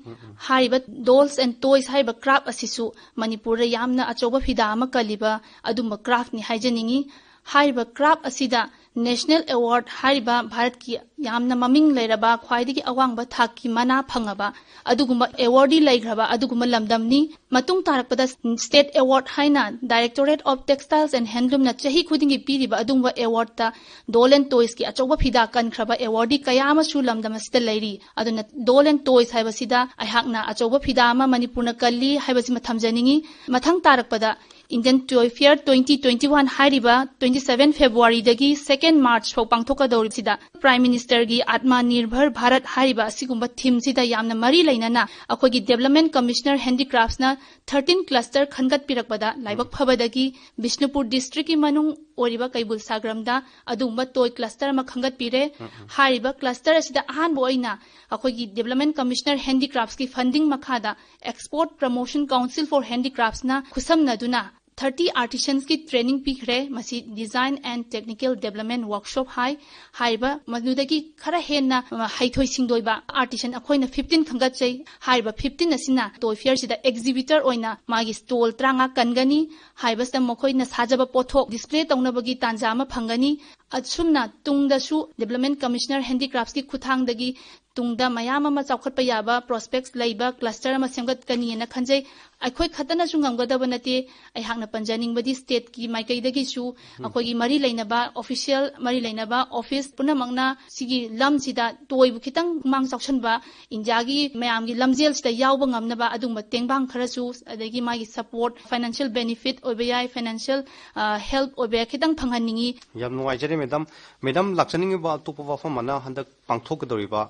ꯍꯥꯏꯔꯤꯕ dolls and toys ꯍꯥꯏꯔꯤꯕ craft ꯑꯁꯤꯁꯨ ꯃꯅꯤꯄꯨꯔꯗ ꯌꯥꯝꯅ ꯑꯆꯧꯕ ꯐꯤꯗꯥ ꯑꯃ ꯀꯜꯂꯤꯕ ꯑꯗꯨꯒꯨꯝꯕ craft ꯅꯤ ꯍꯥꯏꯖꯅꯤꯡꯏ꯫ ꯍꯥꯏꯔꯤꯕ craft ꯑꯁꯤꯗ national award ꯍꯥꯏꯔꯤꯕ ꯚꯥꯔꯠꯀꯤ ꯌꯥꯝꯅ ꯃꯃꯤꯡ ꯂꯩꯔꯕ, ꯈ꯭ꯋꯥꯏꯗꯒꯤ ꯑꯋꯥꯡꯕ ꯊꯥꯛꯀꯤ ꯃꯅꯥ ꯐꯪꯉꯕ ꯑꯗꯨꯒꯨꯝꯕ award ꯗꯤ ꯂꯩꯈ꯭ꯔꯕ ꯑꯗꯨꯒꯨꯝꯕ ꯂꯝꯗꯝꯅꯤ꯫ ꯃꯇꯨꯡ ꯇꯥꯔꯛꯄꯗ state award ꯍꯥꯏꯅ Directorate of Textiles and Handloom ꯅ ꯆꯍꯤ ꯈꯨꯗꯤꯡꯒꯤ ꯄꯤꯔꯤꯕ ꯑꯗꯨꯒꯨꯝꯕ award ꯇ doll and toys ꯀꯤ ꯑꯆꯧꯕ ꯐꯤꯗꯥ ꯀꯟꯈ꯭ꯔꯕ award ꯗꯤ ꯀꯌꯥ ꯑꯃꯁꯨ ꯂꯝꯗꯝ ꯑꯁꯤꯗ ꯂꯩꯔꯤ꯫ ꯑꯗꯨꯅ doll and toys ꯍꯥꯏꯕꯁꯤꯗ ꯑꯩꯍꯥꯛꯅ ꯑꯆꯧꯕ ꯐꯤꯗꯥ ꯑꯃ ꯃꯅꯤꯄꯨꯔꯅ ꯀꯜꯂꯤ ꯍꯥꯏꯕꯁꯤꯃ ꯊꯝꯖꯅꯤꯡꯏ꯫ ꯃꯊꯪ ꯇꯥꯔꯛꯄꯗ Indian Toy Fair twenty twenty-one ꯍꯥꯏꯔꯤꯕ twenty seven February ꯗꯒꯤ second March ꯐꯥꯎ ꯄꯥꯡꯊꯣꯛꯀꯗꯧꯔꯤꯕꯁꯤꯗ Prime Minister ꯒꯤ Atmanirbhar Bharat ꯍꯥꯏꯔꯤꯕ ꯑꯁꯤꯒꯨꯝꯕ theme ꯁꯤꯗ ꯌꯥꯝꯅ ꯃꯔꯤ ꯂꯩꯅꯅ ꯑꯩꯈꯣꯏꯒꯤ Development Commissioner Handicrafts ꯅ thirteen cluster ꯈꯟꯒꯠꯄꯤꯔꯛꯄꯗ ꯂꯥꯏꯕꯛ ꯐꯕꯗꯒꯤ ꯕꯤꯁꯅꯨꯄꯨꯔ district ꯀꯤ ꯃꯅꯨꯡ ꯑꯣꯏꯔꯤꯕ ꯀꯩꯕꯨꯜ ꯁꯥꯒ꯭ꯔꯝꯗ ꯑꯗꯨꯒꯨꯝꯕ toy cluster ꯑꯃ ꯈꯟꯒꯠꯄꯤꯔꯦ꯫ ꯍꯥꯏꯔꯤꯕ cluster ꯑꯁꯤꯗ ꯑꯍꯥꯟꯕ ꯑꯣꯏꯅ ꯑꯩꯈꯣꯏꯒꯤ Development Commissioner Handicrafts ꯀꯤ funding ꯃꯈꯥꯗ Export Promotion Council for Handicrafts ꯅ ꯈꯨꯠꯁꯝꯅꯗꯨꯅ ꯊꯥꯔꯇꯤ ꯑꯥꯔꯇꯤꯁꯟꯁꯀꯤ ꯇ꯭ꯔꯦꯅꯤꯡ ꯄꯤꯈ꯭ꯔꯦ꯫ ꯃꯁꯤ Design and Technical Development Workshop ꯍꯥꯏ꯫ ꯍꯥꯏꯔꯤꯕ ꯃꯗꯨꯗꯒꯤ ꯈꯔ ꯍꯦꯟꯅ, ꯑ, ꯍꯩꯊꯣꯏ ꯁꯤꯡꯊꯣꯏꯕ ꯑꯥꯔꯇꯤꯁꯟ ꯑꯩꯈꯣꯏꯅ ꯐꯤꯐꯇꯤꯟ ꯈꯟꯒꯠꯆꯩ꯫ ꯍꯥꯏꯔꯤꯕ ꯐꯤꯐꯇꯤꯟ ꯑꯁꯤꯅ ꯇꯣꯏ ꯐꯤꯌꯔꯁꯤꯗ ꯑꯦꯛꯖꯤꯕꯤꯇꯔ ꯑꯣꯏꯅ ꯃꯥꯒꯤ ꯁ꯭ꯇꯣꯜ ꯇꯔꯥꯃꯉꯥ ꯀꯟꯒꯅꯤ꯫ ꯍꯥꯏꯕꯁꯤꯗ ꯃꯈꯣꯏꯅ ꯁꯥꯖꯕ ꯄꯣꯠꯊꯣꯛ ꯗꯤꯁꯄ꯭ꯂꯦ ꯇꯧꯅꯕꯒꯤ ꯇꯥꯟꯖꯥ ꯑꯃ ꯐꯪꯒꯅꯤ꯫ ꯑꯁꯨꯝꯅ ꯇꯨꯡꯗꯁꯨ Development Commissioner Handicraftsꯀꯤ ꯈꯨꯠꯊꯥꯡꯗꯒꯤ ꯇꯨꯡꯗ ꯃꯌꯥꯝ ꯑꯃ ꯆꯥꯎꯈꯠꯄ ꯌꯥꯕ ꯄ꯭ꯔꯣꯁꯄꯦꯛꯁ ꯂꯩꯕ ꯀ꯭ꯂꯁꯇꯔ ꯑꯃ ꯁꯦꯝꯒꯠꯀꯅꯤꯅ ꯈꯟꯖꯩ꯫ ꯑꯩꯈꯣꯏ ꯈꯛꯇꯅꯁꯨ ꯉꯝꯒꯗꯕ ꯅꯠꯇꯦ꯫ ꯑꯩꯍꯥꯛꯅ ꯄꯟꯖꯅꯤꯡꯕꯗꯤ ꯁ꯭ꯇꯦꯠꯀꯤ ꯃꯥꯏꯀꯩꯗꯒꯤꯁꯨ ꯑꯩꯈꯣꯏꯒꯤ ꯃꯔꯤ ꯂꯩꯅꯕ, ꯑꯣꯐꯤꯁꯤꯌꯦꯜ ꯃꯔꯤ ꯂꯩꯅꯕ ꯑꯣꯐꯤꯁ ꯄꯨꯝꯅꯃꯛꯅ ꯁꯤꯒꯤ ꯂꯝꯁꯤꯗ ꯇꯣꯏꯕꯨ ꯈꯤꯇꯪ ꯈꯨꯃꯥꯡ ꯆꯥꯎꯁꯟꯕ, ꯏꯟꯗꯤꯌꯥꯒꯤ ꯃꯌꯥꯝꯒꯤ ꯂꯝꯖꯦꯜꯁꯤꯗ ꯌꯥꯎꯕ ꯉꯝꯅꯕ ꯑꯗꯨꯒꯨꯝꯕ ꯇꯦꯡꯕꯥꯡ ꯈꯔꯁꯨ, ꯑꯗꯒꯤ ꯃꯥꯒꯤ ꯁꯄꯣꯔꯠ, ꯐꯥꯏꯅꯥꯟꯁꯤꯌꯦꯜ ꯕꯦꯅꯤꯐꯤꯠ ꯑꯣꯏꯕ ꯌꯥꯏ, ꯐꯥꯏꯅꯥꯟꯁꯤꯌꯦꯜ, ꯑ, ꯍꯦꯜꯞ ꯑꯣꯏꯕ ꯌꯥꯏ, ꯈꯤꯇꯪ ꯐꯪꯍꯟꯅꯤꯡꯉꯤ꯫ ꯌꯥꯝ ꯅꯨꯡꯉꯥꯏꯖꯔꯦ ꯃꯦꯗꯥꯝ꯫ ꯃꯦꯗꯥꯝ, ꯂꯥꯛꯆꯅꯤꯡꯉꯤꯕ ꯑꯇꯣꯞꯄ ꯋꯥꯐꯝ ꯑꯃꯅ, ꯍꯟꯗꯛ ꯄꯥꯡꯊꯣꯛꯀꯗꯧꯔꯤꯕ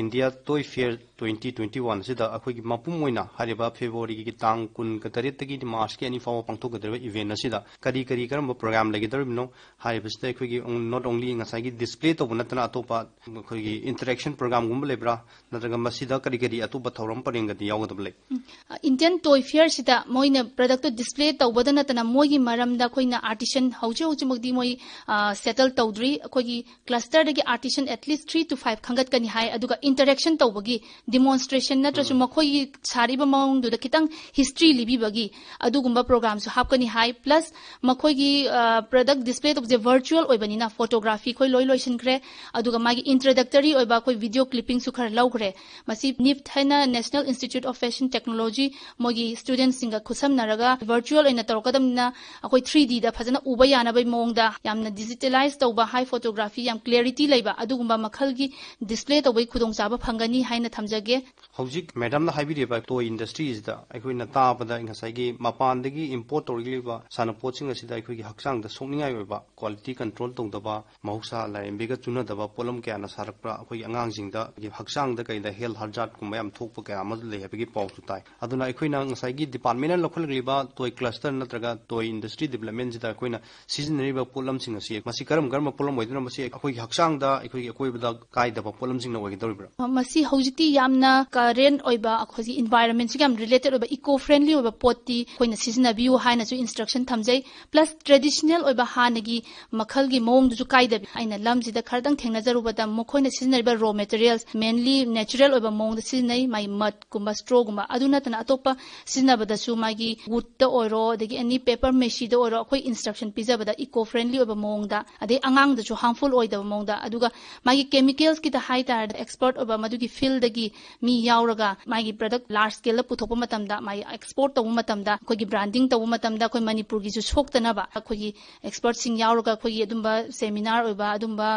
ꯏꯟꯗꯤꯌꯥ ꯇꯣꯏ ꯐꯤꯌꯔ ꯇ꯭ꯋꯦꯟꯇꯤ ꯇ꯭ꯋꯦꯟꯇꯤ ꯋꯥꯟ ꯑꯁꯤꯗ ꯑꯩꯈꯣꯏꯒꯤ ꯃꯄꯨꯝ ꯑꯣꯏꯅ ꯍꯥꯏꯔꯤꯕ ꯐꯦꯕ꯭ꯔꯨꯋꯥꯔꯤꯒꯤ ꯇꯥꯡ ꯀꯨꯟꯒ ꯇꯔꯦꯠꯇꯒꯤ ꯃꯥꯔꯆꯀꯤ ꯑꯅꯤ ꯐꯥꯎꯕ ꯄꯥꯡꯊꯣꯛꯀꯗꯧꯔꯤꯕ ꯏꯚꯦꯟ ꯑꯁꯤꯗ ꯀꯔꯤ ꯀꯔꯤ, ꯀꯔꯝꯕ ꯄ꯭ꯔꯣꯒ꯭ꯔꯥꯝ ꯂꯩꯒꯗꯧꯔꯤꯕꯅꯣ? ꯍꯥꯏꯔꯤꯕꯁꯤꯗ ꯑꯩꯈꯣꯏꯒꯤ not only ꯉꯁꯥꯏꯒꯤ ꯗꯤꯁꯄ꯭ꯂꯦ ꯇꯧꯕ ꯅꯠꯇꯅ ꯑꯇꯣꯞꯄ ꯑꯩꯈꯣꯏꯒꯤ ꯏꯟꯇꯔꯦꯛꯁꯟ ꯄ꯭ꯔꯣꯒ꯭ꯔꯥꯝꯒꯨꯝꯕ ꯂꯩꯕ꯭ꯔꯥ? ꯅꯠꯇ꯭ꯔꯒ ꯃꯁꯤꯗ ꯀꯔꯤ ꯀꯔꯤ ꯑꯇꯣꯞꯄ ꯊꯧꯔꯝ ꯄꯔꯦꯡꯒꯗꯤ ꯌꯥꯎꯒꯗꯕ ꯂꯩ? ꯎꯝ, ꯑ, ꯏꯟꯗꯤꯌꯥꯟ ꯇꯣꯏ ꯐꯤꯌꯔꯁꯤꯗ ꯃꯣꯏꯅ ꯄ꯭ꯔꯗꯛꯇꯣ ꯗꯤꯁꯄ꯭ꯂꯦ ꯇꯧꯕꯗ ꯅꯠꯇꯅ ꯃꯣꯏꯒꯤ ꯃꯔꯝꯗ ꯑꯩꯈꯣꯏꯅ ꯑꯥꯔꯇꯤꯁꯟ ꯍꯧꯖꯤꯛ ꯍꯧꯖꯤꯛꯃꯛꯇꯤ ꯃꯣꯏ, ꯑ, ꯁꯦꯇꯜ ꯇꯧꯗ꯭ꯔꯤ꯫ ꯑꯩꯈꯣꯏꯒꯤ ꯀ꯭ꯂꯁꯇꯔꯗꯒꯤ artisan at least three to five ꯈꯟꯒꯠꯀꯅꯤ ꯍꯥꯏ꯫ ꯑꯗꯨꯒ ꯏꯟꯇꯔꯦꯛꯁꯟ ꯇꯧꯕꯒꯤ, ꯗꯤꯃꯣꯟꯁꯇ꯭ꯔꯦꯁꯟ ꯅꯠꯇ꯭ꯔꯁꯨ ꯎꯝ꯫ ꯃꯈꯣꯏꯒꯤ ꯁꯥꯔꯤꯕ ꯃꯑꯣꯡꯗꯨꯗ ꯈꯤꯇꯪ ꯍꯤꯁꯇ꯭ꯔꯤ ꯂꯤꯕꯤꯕꯒꯤ ꯑꯗꯨꯒꯨꯝꯕ ꯄ꯭ꯔꯣꯒ꯭ꯔꯥꯝꯁꯨ ꯍꯥꯞꯀꯅꯤ ꯍꯥꯏ꯫ ꯄ꯭ꯂꯁ ꯃꯈꯣꯏꯒꯤ, ꯑ, ꯄ꯭ꯔꯗꯛ ꯗꯤꯁꯄ꯭ꯂꯦ ꯇꯧꯕꯁꯦ ꯚꯔꯆꯨꯋꯦꯜ ꯑꯣꯏꯕꯅꯤꯅ ꯐꯣꯇꯣꯒ꯭ꯔꯥꯐꯤ ꯑꯩꯈꯣꯏ ꯂꯣꯏ ꯂꯣꯏꯁꯤꯟꯈ꯭ꯔꯦ꯫ ꯑꯗꯨꯒ ꯃꯥꯒꯤ ꯏꯟꯇ꯭ꯔꯣꯗꯛꯇꯔꯤ ꯑꯣꯏꯕ ꯑꯩꯈꯣꯏ ꯚꯤꯗꯤꯑꯣ ꯀ꯭ꯂꯤꯞꯄꯤꯡꯁꯨ ꯈꯔ ꯂꯧꯈ꯭ꯔꯦ꯫ ꯃꯁꯤ ꯅꯤꯐꯠ ꯍꯥꯏꯅ National Institute of Fashion Technology ꯃꯣꯏꯒꯤ ꯁ꯭ꯇꯨꯗꯦꯟꯠꯁꯤꯡꯒ ꯈꯨꯠꯁꯝꯅꯔꯒ ꯚꯔꯆꯨꯋꯦꯜ ꯑꯣꯏꯅ ꯇꯧꯔꯛꯀꯗꯕꯅꯤꯅ ꯑꯩꯈꯣꯏ ꯊ꯭ꯔꯤ ꯗꯤꯗ ꯐꯖꯅ ꯎꯕ ꯌꯥꯅꯕꯒꯤ ꯃꯑꯣꯡꯗ ꯌꯥꯝꯅ ꯗꯤꯖꯤꯇꯦꯂꯥꯏꯁ ꯇꯧꯕ, ꯍꯥꯏ ꯐꯣꯇꯣꯒ꯭ꯔꯥꯐꯤ, ꯌꯥꯝ ꯀ꯭ꯂꯦꯔꯤꯇꯤ ꯂꯩꯕ ꯑꯗꯨꯒꯨꯝꯕ ꯃꯈꯜꯒꯤ ꯗꯤꯁꯄ꯭ꯂꯦ ꯇꯧꯕꯒꯤ ꯈꯨꯗꯣꯡꯆꯥꯕ ꯐꯪꯒꯅꯤ ꯍꯥꯏꯅ ꯊꯝꯖꯒꯦ꯫ ꯍꯧꯖꯤꯛ ꯃꯦꯗꯥꯝꯅ ꯍꯥꯏꯕꯤꯔꯤꯕ ꯇꯣꯏ ꯏꯟꯗꯁꯇ꯭ꯔꯤꯁꯤꯗ ꯑꯩꯈꯣꯏꯅ ꯇꯥꯕꯗ ꯉꯁꯥꯏꯒꯤ ꯃꯄꯥꯟꯗꯒꯤ ꯏꯝꯄꯣꯔꯠ ꯇꯧꯔꯛꯂꯤꯕ ꯁꯥꯟꯅꯄꯣꯠꯁꯤꯡ ꯑꯁꯤꯗ ꯑꯩꯈꯣꯏꯒꯤ ꯍꯛꯆꯥꯡꯗ ꯁꯣꯛꯅꯤꯡꯉꯥꯏ ꯑꯣꯏꯕ, ꯀ꯭ꯋꯥꯂꯤꯇꯤ ꯀꯟꯇ꯭ꯔꯣꯜ ꯇꯧꯗꯕ, ꯃꯍꯧꯁꯥ ꯂꯥꯏꯔꯦꯝꯕꯤꯒ ꯆꯨꯅꯗꯕ ꯄꯣꯠꯂꯝ ꯀꯌꯥꯅ ꯁꯥꯔꯛꯄ꯭ꯔꯥ? ꯑꯩꯈꯣꯏꯒꯤ ꯑꯉꯥꯡꯁꯤꯡꯗ ꯍꯛꯆꯥꯡꯗ ꯀꯩꯗ ꯍꯦꯜꯊ ꯍꯖꯥꯔꯠꯀꯨꯝꯕ ꯌꯥꯝ ꯊꯣꯛꯄ ꯀꯌꯥ ꯑꯃ ꯂꯩ ꯍꯥꯏꯕꯒꯤ ꯄꯥꯎꯁꯨ ꯇꯥꯏ꯫ ꯑꯗꯨꯅ ꯑꯩꯈꯣꯏꯅ ꯉꯁꯥꯏꯒꯤ ꯗꯤꯄꯥꯔꯠꯃꯦꯟꯅ ꯂꯧꯈꯠꯂꯛꯂꯤꯕ ꯇꯣꯏ ꯀ꯭ꯂꯁꯇꯔ ꯅꯠꯇ꯭ꯔꯒ ꯇꯣꯏ ꯏꯟꯗꯁꯇ꯭ꯔꯤ ꯗꯤꯕꯂꯞꯃꯦꯟꯁꯤꯗ ꯑꯩꯈꯣꯏꯅ ꯁꯤꯖꯤꯟꯅꯔꯤꯕ ꯄꯣꯠꯂꯝꯁꯤꯡ ꯑꯁꯤ ꯃꯁꯤ ꯀꯔꯝ ꯀꯔꯝꯕ ꯄꯣꯠꯂꯝ ꯑꯣꯏꯗꯨꯅ ꯃꯁꯤ ꯑꯩꯈꯣꯏꯒꯤ ꯍꯛꯆꯥꯡꯗ, ꯑꯩꯈꯣꯏꯒꯤ ꯑꯀꯣꯏꯕꯗ ꯀꯥꯏ ꯍꯥꯏꯗꯕ ꯄꯣꯠꯂꯝꯁꯤꯡꯅ ꯑꯣꯏꯒꯗꯧꯔꯤꯕ꯭ꯔꯥ? ꯃꯁꯤ ꯍꯧꯖꯤꯛꯇꯤ ꯌꯥꯝꯅ ꯀꯔꯦꯟ ꯑꯣꯏꯕ, ꯑꯩꯈꯣꯏꯒꯤ ꯏꯟꯚꯥꯏꯔꯟꯃꯦꯟꯁꯤꯒ ꯌꯥꯝ ꯔꯤꯂꯦꯇꯦꯠ ꯑꯣꯏꯕ, ꯏꯀꯣ ꯐ꯭ꯔꯦꯟꯂꯤ ꯑꯣꯏꯕ ꯄꯣꯠꯇꯤ ꯑꯩꯈꯣꯏꯅ ꯁꯤꯖꯤꯟꯅꯕꯤꯌꯨ ꯍꯥꯏꯅꯁꯨ ꯏꯟꯁꯇ꯭ꯔꯛꯁꯟ ꯊꯝꯖꯩ꯫ ꯄ꯭ꯂꯁ ꯇ꯭ꯔꯦꯗꯤꯁꯅꯦꯜ ꯑꯣꯏꯕ ꯍꯥꯟꯅꯒꯤ ꯃꯈꯜꯒꯤ ꯃꯑꯣꯡꯗꯨꯁꯨ ꯀꯥꯏꯗꯕꯤ꯫ ꯑꯩꯅ ꯂꯝꯁꯤꯗ ꯈꯔꯗꯪ ꯊꯦꯡꯅꯖꯔꯨꯕꯗ ꯃꯈꯣꯏꯅ ꯁꯤꯖꯤꯟꯅꯔꯤꯕ ꯔꯣ ꯃꯦꯇꯔꯤꯌꯦꯜꯁ ꯃꯦꯟꯂꯤ ꯅꯦꯆꯔꯦꯜ ꯑꯣꯏꯕ ꯃꯑꯣꯡꯗ ꯁꯤꯖꯤꯟꯅꯩ꯫ ꯃꯥꯒꯤ ꯃꯠꯀꯨꯝꯕ, ꯁ꯭ꯇ꯭ꯔꯣꯒꯨꯝꯕ, ꯑꯗꯨ ꯅꯠꯇꯅ ꯑꯇꯣꯞꯄ ꯁꯤꯖꯤꯟꯅꯕꯗꯁꯨ ꯃꯥꯒꯤ ꯋꯨꯗꯇ ꯑꯣꯏꯔꯣ, ꯑꯗꯒꯤ ꯑꯦꯅꯤ ꯄꯦꯄꯔ ꯃꯦꯁꯤꯗ ꯑꯣꯏꯔꯣ, ꯑꯩꯈꯣꯏ ꯏꯟꯁꯇ꯭ꯔꯛꯁꯟ ꯄꯤꯖꯕꯗ ꯏꯀꯣ ꯐ꯭ꯔꯦꯟꯂꯤ ꯑꯣꯏꯕ ꯃꯑꯣꯡꯗ, ꯑꯗꯩ ꯑꯉꯥꯡꯗꯁꯨ ꯍꯥꯔꯝꯐꯨꯜ ꯑꯣꯏꯗꯕ ꯃꯑꯣꯡꯗ, ꯑꯗꯨꯒ ꯃꯥꯒꯤ ꯀꯦꯃꯤꯀꯦꯜꯁꯀꯤꯗ ꯍꯥꯏ ꯇꯥꯔꯗꯤ ꯑꯦꯛꯁꯄꯔꯠ ꯑꯣꯏꯕ ꯃꯗꯨꯒꯤ ꯐꯤꯜꯗꯒꯤ ꯃꯤ ꯌꯥꯎꯔꯒ ꯃꯥꯒꯤ ꯄ꯭ꯔꯗꯛ ꯂꯥꯔꯖ ꯁ꯭ꯀꯦꯜꯗ ꯄꯨꯊꯣꯛꯄ ꯃꯇꯝꯗ, ꯃꯥꯒꯤ ꯑꯦꯛꯁꯄꯣꯔꯠ ꯇꯧꯕ ꯃꯇꯝꯗ, ꯑꯩꯈꯣꯏꯒꯤ ꯕ꯭ꯔꯥꯟꯗꯤꯡ ꯇꯧꯕ ꯃꯇꯝꯗ ꯑꯩꯈꯣꯏ ꯃꯅꯤꯄꯨꯔꯒꯤꯁꯨ ꯁꯣꯛꯇꯅꯕ ꯑꯩꯈꯣꯏꯒꯤ ꯑꯦꯛꯁꯄꯔꯠꯁꯤꯡ ꯌꯥꯎꯔꯒ ꯑꯩꯈꯣꯏꯒꯤ ꯑꯗꯨꯝꯕ ꯁꯦꯃꯤꯅꯥꯔ ꯑꯣꯏꯕ, ꯑꯗꯨꯝꯕ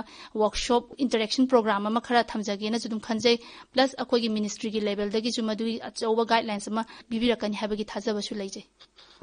ꯋꯥꯔꯛꯁꯣꯞ, ꯏꯟꯇꯔꯦꯛꯁꯟ ꯄ꯭ꯔꯣꯒ꯭ꯔꯥꯝ ꯑꯃ ꯈꯔ ꯊꯝꯖꯒꯦꯅꯁꯨ ꯑꯗꯨꯝ ꯈꯟꯖꯩ꯫ ꯄ꯭ꯂꯁ ꯑꯩꯈꯣꯏꯒꯤ ꯃꯤꯅꯤꯁꯇ꯭ꯔꯤꯒꯤ ꯂꯦꯚꯦꯜꯗꯒꯤꯁꯨ ꯃꯗꯨꯒꯤ ꯑꯆꯧꯕ ꯒꯥꯏꯗꯂꯥꯏꯟꯁ ꯑꯃ ꯄꯤꯕꯤꯔꯛꯀꯅꯤ ꯍꯥꯏꯕꯒꯤ ꯊꯥꯖꯕꯁꯨ ꯂꯩꯖꯩ꯫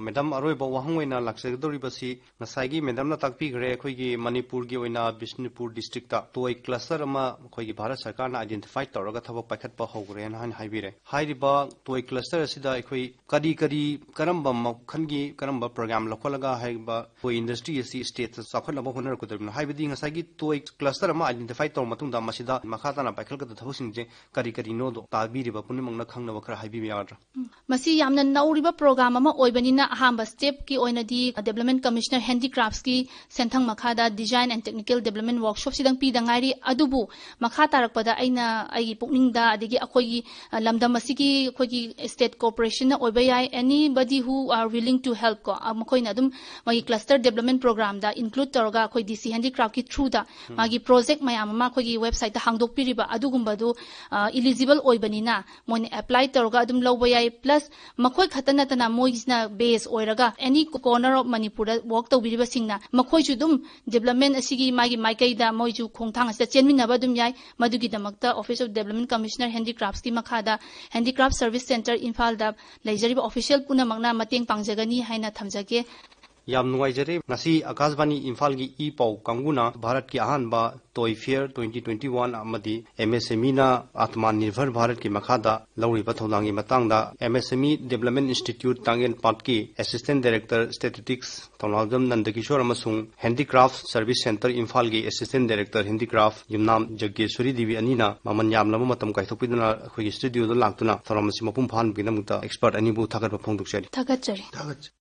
ꯃꯦꯗꯥꯝ, ꯑꯔꯣꯏꯕ ꯋꯥꯍꯪ ꯑꯣꯏꯅ ꯂꯥꯛꯆꯒꯗꯧꯔꯤꯕꯁꯤ, ꯉꯁꯥꯏꯒꯤ ꯃꯦꯗꯥꯝꯅ ꯇꯥꯛꯄꯤꯈ꯭ꯔꯦ, ꯑꯩꯈꯣꯏꯒꯤ ꯃꯅꯤꯄꯨꯔꯒꯤ ꯑꯣꯏꯅ ꯕꯤꯁꯅꯨꯄꯨꯔ ꯗꯤꯁꯇ꯭ꯔꯤꯛꯇ ꯇꯣꯏ ꯀ꯭ꯂꯁꯇꯔ ꯑꯃ ꯑꯩꯈꯣꯏꯒꯤ ꯚꯥꯔꯠ ꯁꯔꯀꯥꯔꯅ ꯑꯥꯏꯗꯦꯟꯇꯤꯐꯥꯏ ꯇꯧꯔꯒ ꯊꯕꯛ ꯄꯥꯏꯈꯠꯄ ꯍꯧꯈ꯭ꯔꯦꯅ ꯍꯥꯏꯅ ꯍꯥꯏꯕꯤꯔꯦ꯫ ꯍꯥꯏꯔꯤꯕ ꯇꯣꯏ ꯀ꯭ꯂꯁꯇꯔ ꯑꯁꯤꯗ ꯑꯩꯈꯣꯏ ꯀꯔꯤ ꯀꯔꯤ, ꯀꯔꯝꯕ ꯃꯈꯜꯒꯤ, ꯀꯔꯝꯕ ꯄ꯭ꯔꯣꯒ꯭ꯔꯥꯝ ꯂꯧꯈꯠꯂꯒ ꯍꯥꯏꯔꯤꯕ ꯇꯣꯏ ꯏꯟꯗꯁꯇ꯭ꯔꯤ ꯑꯁꯤ ꯁ꯭ꯇꯦꯠꯇ ꯆꯥꯎꯈꯠꯅꯕ ꯍꯣꯠꯅꯔꯛꯀꯗꯧꯔꯤꯕꯅꯣ? ꯍꯥꯏꯕꯗꯤ ꯉꯁꯥꯏꯒꯤ ꯇꯣꯏ ꯀ꯭ꯂꯁꯇꯔ ꯑꯃ ꯑꯥꯏꯗꯦꯟꯇꯤꯐꯥꯏ ꯇꯧꯔ ꯃꯇꯨꯡꯗ ꯃꯁꯤꯗ ꯃꯈꯥ ꯇꯥꯅ ꯄꯥꯏꯈꯠꯀꯗꯕ ꯊꯕꯛꯁꯤꯡꯁꯦ ꯀꯔꯤ ꯀꯔꯤꯅꯣꯗꯣ ꯇꯥꯕꯤꯔꯤꯕ ꯄꯨꯝꯅꯃꯛꯅ ꯈꯪꯅꯕ ꯈꯔ ꯍꯥꯏꯕꯤꯕ ꯌꯥꯒꯗ꯭ꯔꯥ? ꯎꯝ, ꯃꯁꯤ ꯌꯥꯝꯅ ꯅꯧꯔꯤꯕ ꯄ꯭ꯔꯣꯒ꯭ꯔꯥꯝ ꯑꯃ ꯑꯣꯏꯕꯅꯤꯅ ꯑꯍꯥꯟꯕ ꯁ꯭ꯇꯦꯞꯀꯤ ꯑꯣꯏꯅꯗꯤ Development Commissioner Handicraftsꯀꯤ ꯁꯦꯟꯊꯪ ꯃꯈꯥꯗ Design and Technical Development Workshopꯁꯤꯗꯪ ꯄꯤꯗ ꯉꯥꯏꯔꯤ꯫ ꯑꯗꯨꯕꯨ ꯃꯈꯥ ꯇꯥꯔꯛꯄꯗ ꯑꯩꯅ ꯑꯩꯒꯤ ꯄꯨꯛꯅꯤꯡꯗ, ꯑꯗꯒꯤ ꯑꯩꯈꯣꯏꯒꯤ, ꯑ, ꯂꯝꯗꯝ ꯑꯁꯤꯒꯤ ꯑꯩꯈꯣꯏꯒꯤ state corporationꯅ ꯑꯣꯏꯕ ꯌꯥꯏ, anybody who are willing to help ꯀꯣ, ꯑ, ꯃꯈꯣꯏꯅ ꯑꯗꯨꯝ ꯃꯣꯏꯒꯤ cluster development programꯗ include ꯇꯧꯔꯒ ꯑꯩꯈꯣꯏ D C Handicraftꯀꯤ throughꯗ ꯃꯥꯒꯤ project ꯃꯌꯥꯝ ꯑꯃ ꯑꯩꯈꯣꯏꯒꯤ websiteꯇ ꯍꯥꯡꯗꯣꯛꯄꯤꯔꯤꯕ ꯑꯗꯨꯒꯨꯝꯕꯗꯨ, ꯑ, eligible ꯑꯣꯏꯕꯅꯤꯅ ꯃꯣꯏꯅ apply ꯇꯧꯔꯒ ꯑꯗꯨꯝ ꯂꯧꯕ ꯌꯥꯏ꯫ Plus ꯃꯈꯣꯏ ꯈꯛꯇ ꯅꯠꯇꯅ ꯃꯣꯏꯒꯤꯁꯤꯅ base ꯑꯣꯏꯔꯒ any corner of ꯃꯅꯤꯄꯨꯔꯗ work ꯇꯧꯕꯤꯔꯤꯕꯁꯤꯡꯅ ꯃꯈꯣꯏꯁꯨ ꯑꯗꯨꯝ development ꯑꯁꯤꯒꯤ ꯃꯥꯒꯤ ꯃꯥꯏꯀꯩꯗ ꯃꯣꯏꯁꯨ ꯈꯣꯡꯊꯥꯡ ꯑꯁꯤꯗ ꯆꯦꯟꯃꯤꯟꯅꯕ ꯑꯗꯨꯝ ꯌꯥꯏ꯫ ꯃꯗꯨꯒꯤꯗꯃꯛꯇ Office of Development Commissioner Handicraftsꯀꯤ ꯃꯈꯥꯗ Handicraft Service Centre ꯏꯝꯐꯥꯜꯗ ꯂꯩꯖꯔꯤꯕ official ꯄꯨꯝꯅꯃꯛꯅ ꯃꯇꯦꯡ ꯄꯥꯡꯖꯒꯅꯤ ꯍꯥꯏꯅ ꯊꯝꯖꯒꯦ꯫ ꯌꯥꯝ ꯅꯨꯡꯉꯥꯏꯖꯔꯦ꯫ ꯉꯁꯤ ꯑꯀꯥꯁꯕꯥꯅꯤ ꯏꯝꯐꯥꯜꯒꯤ ꯏ ꯄꯥꯎ ꯀꯥꯡꯕꯨꯅ ꯚꯥꯔꯠꯀꯤ ꯑꯍꯥꯟꯕ toy fair twenty twenty one ꯑꯃꯗꯤ ꯑꯦꯝ ꯑꯦꯁ ꯑꯦꯝ ꯏꯅ ꯑꯥꯇꯃꯥ ꯅꯤꯔꯚꯔ ꯚꯥꯔꯠꯀꯤ ꯃꯈꯥꯗ ꯂꯧꯔꯤꯕ ꯊꯧꯗꯥꯡꯒꯤ ꯃꯇꯥꯡꯗ M S M E development institute ꯇꯥꯡꯒꯦꯜ ꯄꯥꯠꯀꯤ assistant director statistics Thounaojam Nandakishore ꯑꯃꯁꯨꯡ ꯍꯦꯟꯗꯤꯀ꯭ꯔꯥꯐ ꯁꯔꯚꯤꯁ ꯁꯦꯟꯇꯔ ꯏꯝꯐꯥꯜꯒꯤ assistant director handicraft Yumnam Jageshwari Devi ꯑꯅꯤꯅ ꯃꯃꯜ ꯌꯥꯝꯂꯕ ꯃꯇꯝ ꯀꯥꯏꯊꯣꯛꯄꯤꯗꯨꯅ ꯑꯩꯈꯣꯏꯒꯤ ꯁ꯭ꯇꯨꯗꯤꯑꯣꯗ ꯂꯥꯛꯇꯨꯅ ꯊꯧꯔꯝ ꯑꯁꯤ ꯃꯄꯨꯡ ꯐꯥꯍꯟꯕꯒꯤꯗꯃꯛꯇ ꯑꯦꯛꯁꯄꯔꯠ ꯑꯅꯤꯕꯨ ꯊꯥꯒꯠꯄ ꯐꯣꯡꯗꯣꯛꯆꯔꯤ꯫ ꯊꯥꯒꯠꯆꯔꯤ꯫ ꯊꯥꯒꯠꯆꯔꯤ꯫